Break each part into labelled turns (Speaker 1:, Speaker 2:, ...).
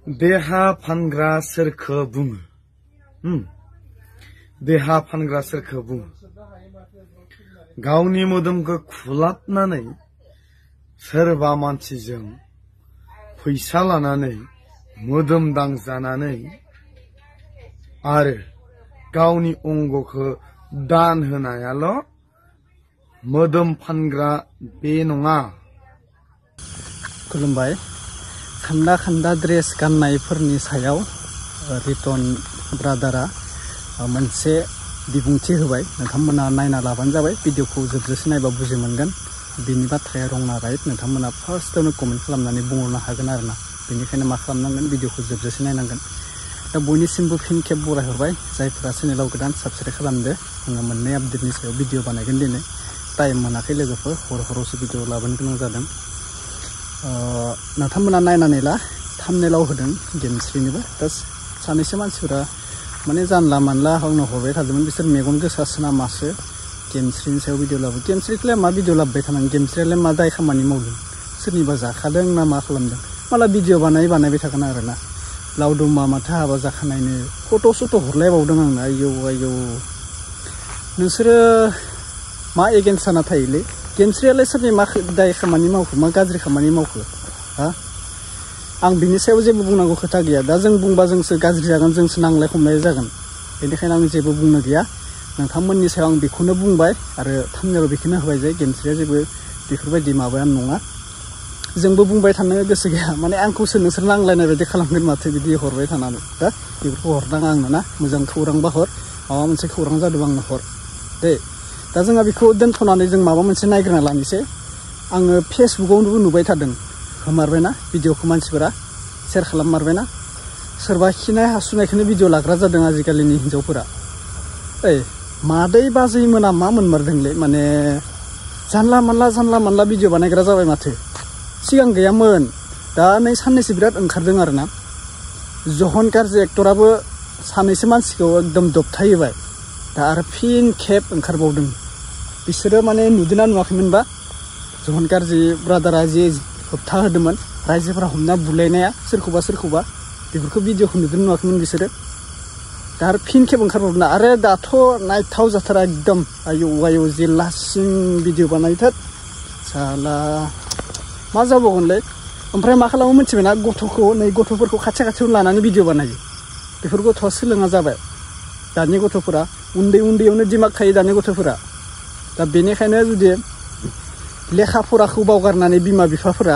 Speaker 1: देहा फानग्रा सोरखो बुङो? देहा फानग्रा सोरखो बुङो? गावनि मोदोमखौ खुलाबनानै सोरबा मानसिजों फैसा लानानै मोदोम दांजानानै आरो गावनि अंगखौ दान होनायाल' मोदोम फानग्रा बे नङा।
Speaker 2: खुलुमबाय। खान्दा खान्दा ड्रेस गाननायफोरनि सायाव रिटन ब्रादारा मोनसे बिबुंथि होबाय। नोंथांमोना नायना लाबानो जाबाय। भिडिअखौ जोबजासे नायबा बुजि मोनगोन बिनि बाथ्राया रं ना राइट। नोंथांमोना फार्स्टआवनो कमेन्ट खालामनानै बुंहरनो हागोन आरोना। बेनिखायनो मा खालामनांगोन, भिडिअखौ जोबजासे नायनांगोन। दा बयनिसिमबो फिन खेब बरायहरबाय। जायफोरा चेनेलाव गोदान साबस्क्राइब खालामदो। आङो मोननै आपडेटनि सायाव भिडिअ बानायगोन दिनै। टाइम मोनाखै लोगोफोर, हरावसो भिडिअ लाबोनो गोनां जादों। नोंथांमोना नायनानै ला, थाम्बनेइलाव होदों गेमस्रिनिबो। दा सानैसो मानसिफोरा माने जानला मानला आंनाव हरबाय थादोंमोन। बिसोर मेगन गोसासो ना मासो गेमस्रिनि सायाव भिडिअ लाबो। गेमस्रिखौलाय मा भिडिअ लाबोबाय थानांगोन? गेमस्रियालाय मा दाय खामानि मावदों? सोरनिबा जाखादों ना मा खालामदों? माला भिडिअ बानायबाय थागोन आरोना। लावदुमा माथो हाबा जाखानायनो फट' सट' हरलायबावदों आंनो। आयौ आयौ, नोंसोरो मा एगेन्स्ट जाना थायोलै? गेमस्रियालाय सोरनि मा दाय खामानि मावखो, मा गाज्रि खामानि मावखो? आं बिनि सायाव जेबो बुंनांगौ खोथा गैया। दा जों बुंबा जोंसो गाज्रि जागोन, जोंसो नांलाय खमलाय जागोन। बेनिखायनो आं जेबो बुंनो गैया। नोंथांमोननि सायाव आं बेखौनो बुंबाय आरो थाम्बनेइलाव बेखौनो होबाय जे गेमस्रिया जेबो बेफोरबायदि माबायानो नङा। जोंबो बुंबाय थानो गोसो गैया। माने आंखौसो नोंसोर नांलायनाय बायदि खालामगोन माथो बिदि हरबाय थानानै। दा बेफोरखौ हरनाङा आंनो ना। मोजां खौरांबा हर, माबा मोनसे खौरां जादोंबा आंनो हर दे। दा जोंहा बेखौ दोनथ'नानै जों माबा मोनसे नायग्रोना लानोसै। आङो फेसबुकावबो नुबाय थादों, होमारबायना भिडिअखौ मानसिफोरा शेयार खालाममारबायना। सोरबा खिनाय हासुनायखौनो भिडिअ लाग्रा जादों आजिखालिनि हिन्जावफोरा। मादै बाजै मोना मा मोनमारदोंलै? माने जानला मानला भिडिअ बानायग्रा जाबाय माथो। सिगां गैयामोन, दा नै साननैसो बिराद ओंखारदों आरोना। जहन गार्जि एक्टराबो सानैसो मानसिखौ एकदम दबथायबाय। दा आरो फिन खेब ओंखारबावदों। बिसोरो माने नुदोंना नुवाखैमोनबा? जहन गार्जि ब्रादारा जे होबथा होदोंमोन रायजोफोरा हमना बुलायनाया सोरखौबा बेफोरखौ भिडिअखौ नुदों नुवाखैमोन बिसोरो? दा आरो फिन खेब ओंखारबावदों। आरो दाथ' नायथाव जाथारा एकदम। आयौ आयौ, जेलासिन भिडिअ बानायथार साला। मा जाबावगोनलै? ओमफ्राय मा खालामो मिथिबायना? गथ'फोरखौ खाथियावनो लानानै भिडिअ बानायो। बेफोर गथ'आ सोलोङा जाबाय। दानि गथ'फोरा उन्दैयावनो दिमाग थायो दानि गथ'फोरा। दा बेनिखायनो जुदि लेखा फराखौ बावगारनानै बिमा बिफाफोरा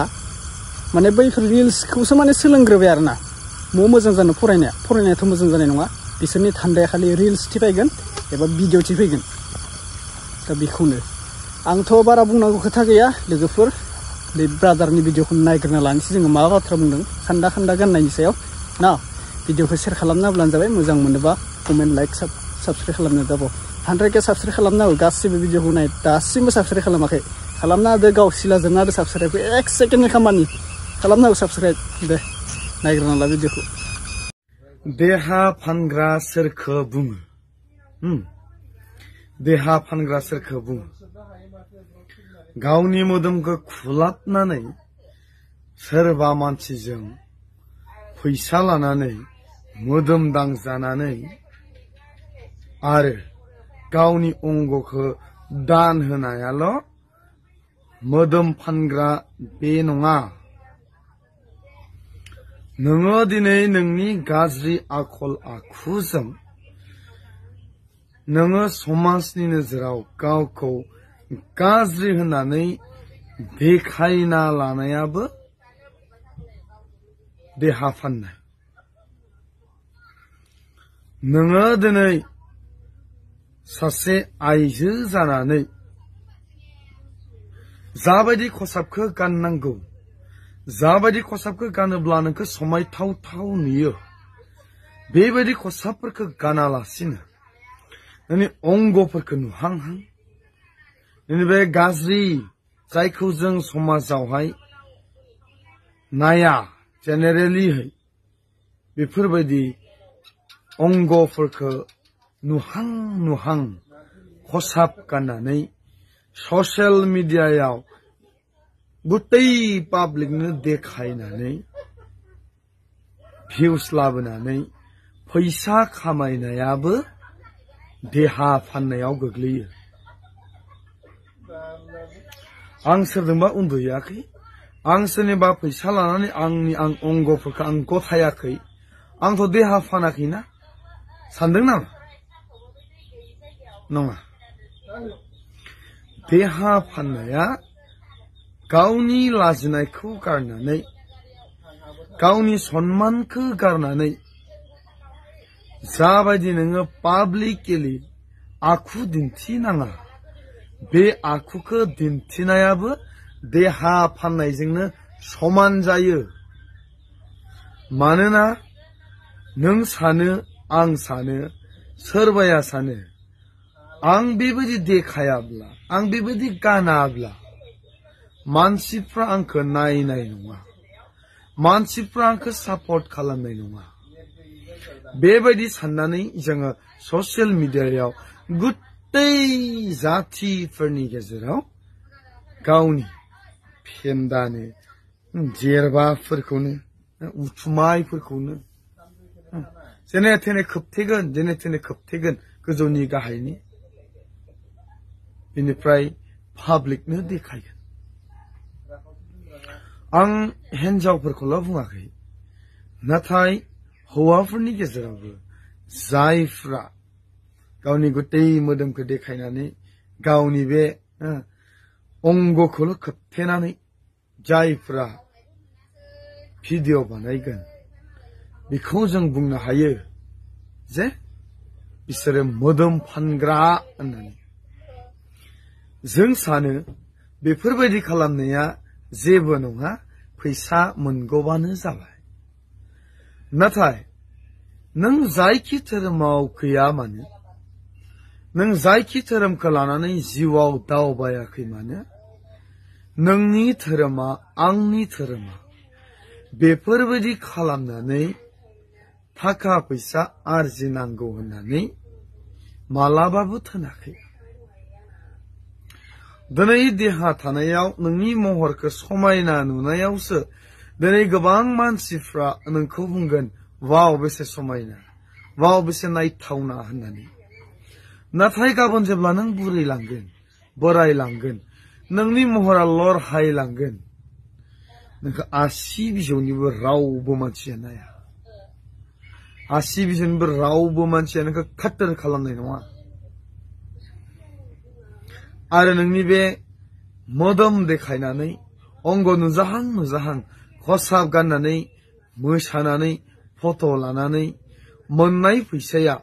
Speaker 2: माने बैफोर रिल्सखौसो माने सोलोंग्रोबाय आरोना। मोजां जानो फरायनायाथ' मोजां जानाय नङा। बिसोरनि थान्दाया खालि रिल्स थिफायगोन एबा भिडिअ थिफायगोन। दा बेखौनो आंथ' बारा बुंनांगौ खोथा गैया लोगोफोर। बे ब्रादारनि भिडिअखौ नायग्रोना लानोसै जोङो। मा बाथ्रा बुंदों खान्दा गाननायनि सायाव ना। भिडिअखौ शेयार खालामना होब्लानो जाबाय। मोजां मोनोबा कमेन्ट, लाइक, साबस्क्राइब खालामनो दाबाव। 100K साबस्क्राइब खालामना हो। गासिबो भिडिअखौ नाय। दासिमबो साबस्क्राइब खालामाखै? खालामना होदो। गाव सिलाजोबना होदो साबस्क्राइबखौ। 1 सेकेन्डनि खामानि। खालामना हो साबस्क्राइब। दे नायग्रोना ला भिडिअखौ।
Speaker 1: देहा फानग्रा सोरखो बुङो? देहा फानग्रा सोरखो बुङो? गावनि मोदोमखौ खुलाबनानै सोरबा मानसिजों फैसा लानानै मोदोम दांजानानै आरो गावनि अंगखौ दान होनायाल' मोदोम फानग्रा बे नङा। नोङो दिनै नोंनि गाज्रि आखल आखुजों नोङो समाजनि नोजोराव गावखौ गाज्रि होननानै देखायना लानायाबो देहा फाननाय। नोङो दिनै सासे आइजो जानानै जाबायदि खसाबखौ गाननांगौ, जाबायदि खसाबखौ गानोब्ला नोंखौ समायथाव नुयो, बेबायदि खसाबफोरखौ गानालासिनो नोंनि अंगफोरखौ नुहांहां, नोंनि बे गाज्रि जायखौ जों समाजावहाय नाया जेनेरेलिहै बेफोरबायदि अंगफोरखौ नुहां खसाब गाननानै ससियेल मिडियायाव गुतै पाब्लिकनो देखायनानै भिउस लाबोनानै फैसा खामायनायाबो देहा फाननायाव गोग्लैयो। आं सोरजोंबा उन्दुयाखै, आं सोरनिबा फैसा लानानै आं अंगफोरखौ आं गथायाखै, आंथ' देहा फानाखैना सानदों नामा? नङा। देहा फाननाया गावनि लाजिनायखौ गारनानै, गावनि सन्मानखौ गारनानै जाबायदि नोङो पाब्लिकलि आखु दिन्थिनाङा, बे आखुखौ दिन्थिनायाबो देहा फाननायजोंनो समान जायो। मानोना नों सानो, आं सानो, सोरबाया सानो, आं बेबायदि देखायाब्ला, आं बेबायदि गानाब्ला मानसिफ्रा आंखौ नायनाय नङा, मानसिफ्रा आंखौ सापर्ट खालामनाय नङा। बेबायदि साननानै जोङो ससियेल मिडियायाव गुत्तै जाथिफोरनि गेजेराव गावनि फेन्दानो, जेरबाफोरखौनो, उथुमायफोरखौनो जेने थेने खोबथेगोन, जेने थेने खोबथेगोन गोजौनि गाहायनि, बेनिफ्राय पाब्लिकनो देखायगोन। आं हिन्जावफोरखौल' बुङाखै, नाथाय हौवाफोरनि गेजेरावबो जायफ्रा गावनि गुतै मोदोमखौ देखायनानै गावनि बे अंगखौल' खोबथेनानै जायफ्रा भिडिअ बानायगोन, बेखौ जों बुंनो हायो जे बिसोरो मोदोम फानग्रा होननानै। जों सानो बेफोरबायदि खालामनाया जेबो नङा, फैसा मोनगौबानो जाबाय। नाथाय नों जायखि धोरोमाव गैया मानो, नों जायखि धोरोमखौ लानानै जिउआव दावबायाखै मानो, नोंनि धोरोमा, आंनि धोरोमा बेफोरबायदि खालामनानै थाखा फैसा आरजिनांगौ होननानै मालाबाबो थोनाखै। दिनै देहा थानायाव नोंनि महरखौ समायना नुनायावसो दिनै गोबां मानसिफ्रा नोंखौ बुंगोन, वाव बेसे समायना, वाव बेसे नायथावना होननानै। नाथाय गाबोन जेब्ला नों बुरैलांगोन, बोरायलांगोन, नोंनि महरा लरहायलांगोन, नोंखौ आसि बिजौनिबो रावबो मानसिया नाया, आसि बिजौनिबो रावबो मानसिया नोंखौ खाथोर खालामनाय नङा। आरो नोंनि बे मोदोम देखायनानै, अंग नुजाहां नुजाहां खसाब गाननानै मोसानानै फट' लानानै मोननाय फैसाया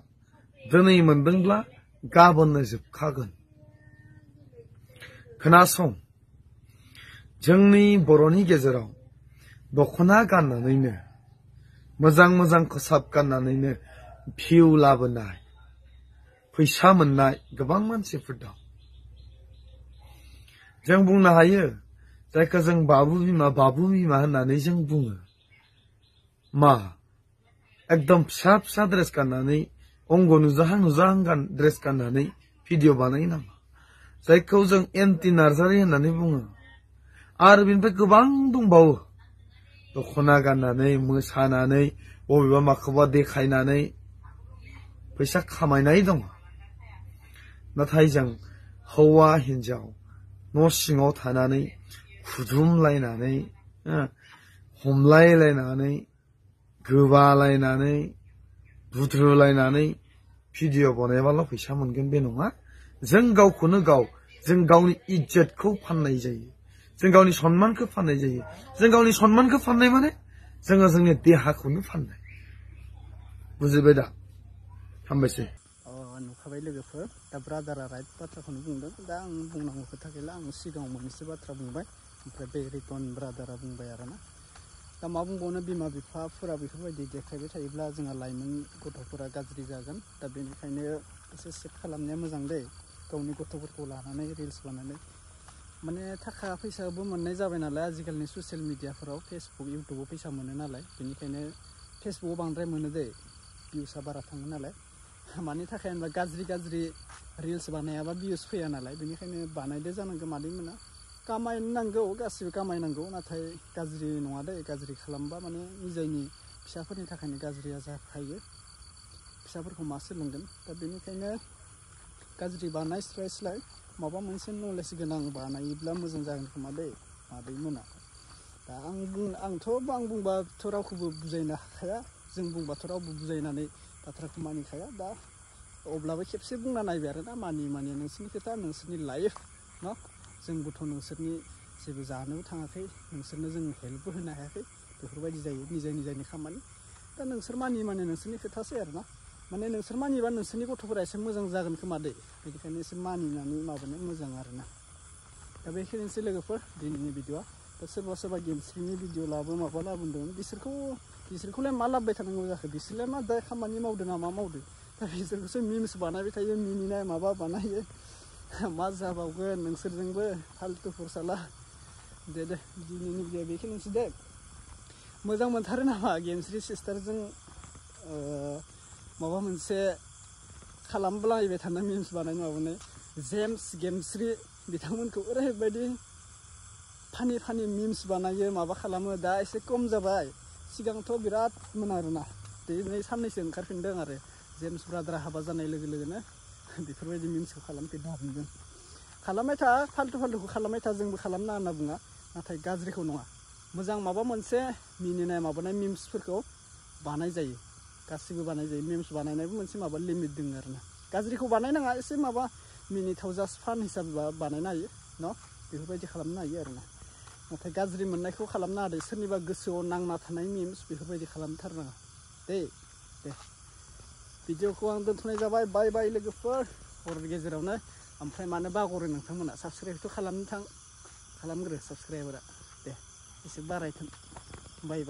Speaker 1: दिनै मोनदोंब्ला गाबोननो जोबखागोन। खोनासं, जोंनि बर'नि गेजेराव दख'ना गाननानैनो, मोजां मोजां खसाब गाननानैनो भिउ लाबोनाय, फैसा मोननाय गोबां मानसिफोर दं। जों बुंनो हायो, जायखौ जों बाबु बिमा होननानै जों बुङो। मा एकदम फिसा फिसा ड्रेस गाननानै, अंग नुजाहां नुजाहां ड्रेस गाननानै भिडिअ बानायो नामा? जायखौ जों एन्टि नार्जारि होननानै बुङो। आरो बेनिफ्राय गोबां दंबावो, दख'ना गाननानै मोसानानै बबेबा माखौबा देखायनानै फैसा खामायनाय दङ। नाथाय जों हौवा हिन्जाव न' सिङाव थानानै खुदुमलायनानै, हमलायलायनानै, गोबालायनानै, बुद्रुलायनानै भिडिअ बानायबाल' फैसा मोनगोन बे नङा। जों गावखौनो गाव, जों गावनि इज्जतखौ फाननाय जायो, जों गावनि सन्मानखौ फाननाय जायो। जों गावनि सन्मानखौ फाननाय माने जोङो जोंनि देहाखौनो फाननाय। बुजिबाय दा? हामबायसै।
Speaker 2: नुखाबाय लोगोफोर, दा ब्रादारा राइट बाथ्राखौनो बुंदों। दा आं बुंनांगौ खोथा गैला, आं सिगाङाव मोननैसो बाथ्रा बुंबाय, ओमफ्राय बे रिटर्न ब्रादारा बुंबाय आरोना। दा मा बुंबावनो, बिमा बिफाफोरा बेफोरबायदि देखायबाय थायोब्ला जोंहा लाइमोन गथ'फोरा गाज्रि जागोन। दा बेनिखायनो एसे सेभ खालामनाया मोजां दै, गावनि गथ'फोरखौ लानानै रिल्स बानायनाय। माने थाखा फैसाबो मोननाय जाबाय नालाय आजिखालिनि ससियेल मिडियाफोराव, फेसबुक इउटुबाव फैसा मोनो नालाय, बेनिखायनो फेसबुकाव बांद्राय मोनो दै, भिउसआ बारा थाङो नालाय। मानि थाखाय होनबा गाज्रि गाज्रि रिल्स बानायाबा भिउस फैया नालाय, बेनिखायनो बानायदो जानांगौ मादै मोना। कामायनांगौ, गासिबो कामायनांगौ, नाथाय गाज्रि नङा दै, गाज्रि खालामबा माने निजायनि फिसाफोरनि थाखायनो गाज्रिया जाखायो फिसाफोरखौ मा सोलोंगोन दा बेनिखायनो गाज्रि बानायस्लायस्लाय माबा मोनसे नलेज गोनां बानायोब्ला मोजां जागोन खोमा दै मादै मोना दा आंथ' बुंबाथ' रावखौबो बुजायनो हाखाया जों बुंबाथ' रावबो बुजायनानै बाथ्राखौ मानिखाया दा अब्लाबो खेबसे बुंना नायबाय आरोना मानि नोंसोरनि खोथा नोंसोरनि लाइफ न' जोंबोथ' नोंसोरनि जेबो जानोबो थाङाखै नोंसोरनो जों हेल्पबो होनो हायाखै बेफोरबायदि जायो निजानि खामानि दा नोंसोर मानि नोंसोरनि खोथासै आरोना माने नोंसोर मानिबा नोंसोरनि गथ'फोरा एसे मोजां जागोन खोमा दै बेनिखायनो एसे मानिनानै माबानो मोजां आरोना दा बेखिनिसै लोगोफोर दिनैनि भिडिअआ दा सोरबा गेमस्रिनि भिडिअ लाबो माबा लाबोदोंमोन बिसोरखौलाय मा लाबोबाय थानांगौ जाखो बिसोरलाय मा दा खामानि मावदों ना मा मावदों दा बिसोरखौसो मिम्स बानायबाय थायो मिनिनाय माबा बानायो मा जाबावगोन नोंसोरजोंबो फाल्टु फरसाला दे दिनैनि भिडिअ बेखिनिसै दे मोजां मोनथारो नामा गेमस्रि सिस्टारजों माबा मोनसे खालामलायबाय थानाय मिम्स बानायनो माबानो जेम्स गेमस्रि बिथांमोनखौ ओरैबायदि फानि मिम्स बानायो माबा खालामो दा एसे खम जाबाय सिगांथ' बिराद मोन आरोना दिनै साननैसो ओंखारफिनदों आरो जेम्स ब्रादारा हाबा जानाय लोगो लोगोनो बेफोरबायदि मिम्सखौ खालामफिननो हाफिनदों खालामबाय था फाल्टुखौ खालामबाय था जोंबो खालामना होनना बुङा नाथाय गाज्रिखौ नङा मोजां माबा मोनसे मिनिनाय माबानाय मिम्सफोरखौ बानाय जायो गासिबो बानाय जायो मिम्स बानायनायबो मोनसे माबा लिमिट दङ आरोना गाज्रिखौ बानायनाङा एसे माबा मिनिथाव जास्ट फान हिसाबै बानायनो हायो न' बेफोरबायदि खालामनो हायो आरोना नाथाय गाज्रि मोननायखौ खालामनो हादों सोरनिबा गोसोआव नांना थानाय मिम्स बेफोरबायदि खालामथारनाङा दे भिडिअखौ आं दोनथ'नाय जाबाय बाय लोगोफोर हरनि गेजेरावनो ओमफ्राय मानो बागरो नोंथांमोना साबस्क्राइबथ' खालामग्रो साबस्क्राइबारा दे एसे बारायथों बाय